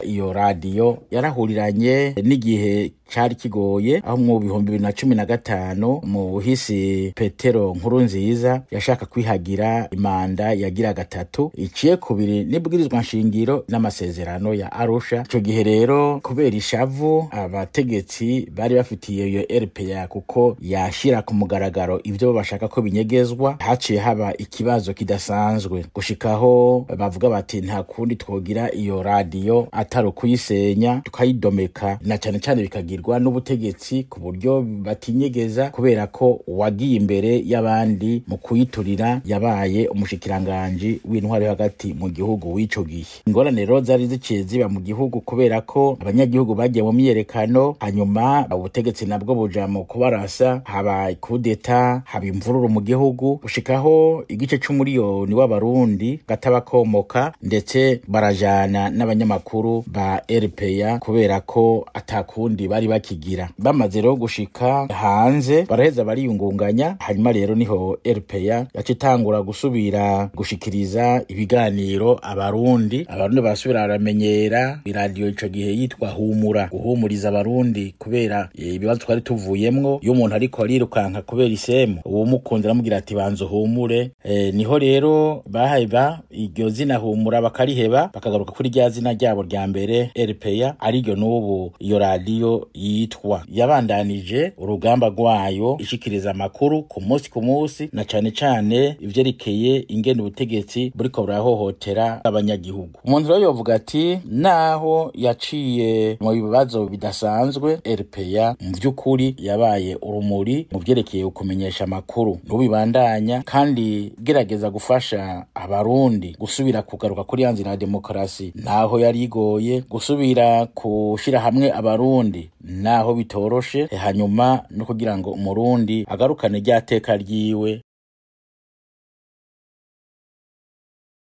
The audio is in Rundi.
Iyo radiyo yarahuriranye n'igihe cari kigoye, aho mu 2015 muhisi Petero Nkurunziza yashaka kwihagira imanda yagira gatatu iciye kubiri n'ibwirizwa nshingiro n'amasezerano ya Arusha. Ico gihe rero, kubera ishavu abategetsi bari bafitiye iyo RPA, kuko yashira ku mugaragaro ivyo bashaka ko binyegezwa, haciye haba ikibazo kidasanzwe gushikaho bavuga bati: "Nta kundi twogira iyo radiyo atari ukuyisenya tukayidomeka", na cane cane bikagirwa n'ubutegetsi ku buryo batinyegeza, kubera ko uwagiye imbere y'abandi mu kuyiturira yabaye umushikiranganji w'intwaro yo hagati mu gihugu w'ico gihe. Ingorane rero zari ziciye ziba mu gihugu, kubera ko abanyagihugu bagiye mu myiyerekano, hanyuma ubutegetsi nabwo buja mu kubarasa, haba kudeta, haba imvururu mu gihugu, gushikaho igice c'umuriyoni w'Abarundi gatabakomoka, ndetse barajana n'abanyamakuru ba RPA kubera ko atakundi bari bakigira. Bamaze rero gushika hanze, baraheza bariyungunganya, hanyuma rero niho RPA yaca itangura gusubira gushikiriza ibiganiro Abarundi. Abarundi barasubira baramenyera iradiyo. Ico gihe yitwa Humura, guhumuriza Abarundi kubera ibibazo twari tuvuyemwo. Iyo umuntu ariko arirukanka kubera isemu, uwumukunze aramubwira ati: "Banza uhumure." Niho rero baheba iryo zina Humura, bakariheba, bakagaruka kuri rya zina ryabo rya mbere RPA, ariryo n'ubu iyo radiyo yitwa. Yabandanije urugamba rwayo ishikiriza amakuru ku munsi ku munsi, na cane cane ivyerekeye ingene ubutegetsi buriko burahohotera abanyagihugu. Umuntu rero yovuga ati naho yaciye mu bibazo bidasanzwe, RPA mu vy'ukuri yabaye urumuri mu vyerekeye kumenyesha amakuru, n'ubibandanya kandi gerageza gufasha Abarundi gusubira kugaruka kuri ya nzira ya demokarasi, naho yari igoye, gusubira kushira hamwe Abarundi naho bitoroshe, hanyuma no kugira ngo Umurundi agarukane rya teka ryiwe.